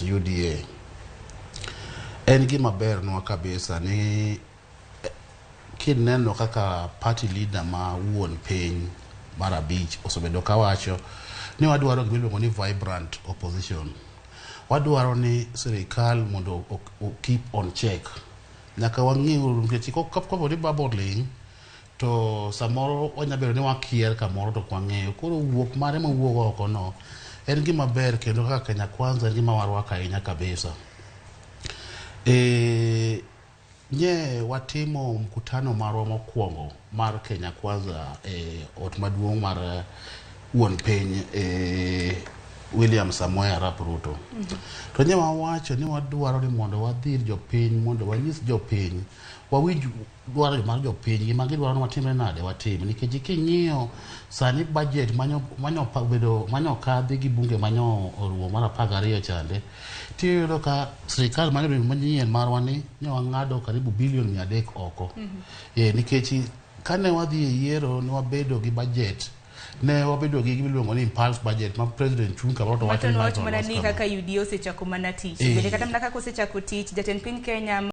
Alliance UDA en gima bernwa kabisa ni kineno kaka party leader ma wuon piny mar abich osebedo kawacho ni wadwaro gima iluongo ni vibrant opposition. Wadwaro ni sirikal mondo o keep on check. Nyaka wang'i uru nikech kapo ni baba oling' to samoro wanya bedo ni wakier kamoro to ok wang'eyo. Koro wuok mare mowuok oko no en gima ber kendo kaka Kenya Kwanza en gima warwako ahinya kabisa. E, nye watimo mkutano marwa mokwongo mar Kenya Kwanza e ot maduong' mar wuon piny e William Samoei Arap Ruto. To nye wawacho ni wadwaro ni mondo wadhir jopiny mondo wanyis jopiny wawinj dwaro mar jopiny gima gidwaro ni watimre nade watim nikech king'iyo sani budget manyo manyo bedo manyo kadhi gi bunge manyo orumo mar 12 chande tiyudo ka sirikal manyo manyien marwa ni ne wang'ado karibu bilion 300 oko. E, nikech kane wadhi e yiero ne wabedo gi budget ne wabedo gi gima iluongo ni impulse budget ma president chung' kamoro to wacho Mato ni nowacho mae to mana olos ni kama. kaka UDA osechako mana tich. Eh. Bende kata mana kaka osechako tich, jatend piny Kenya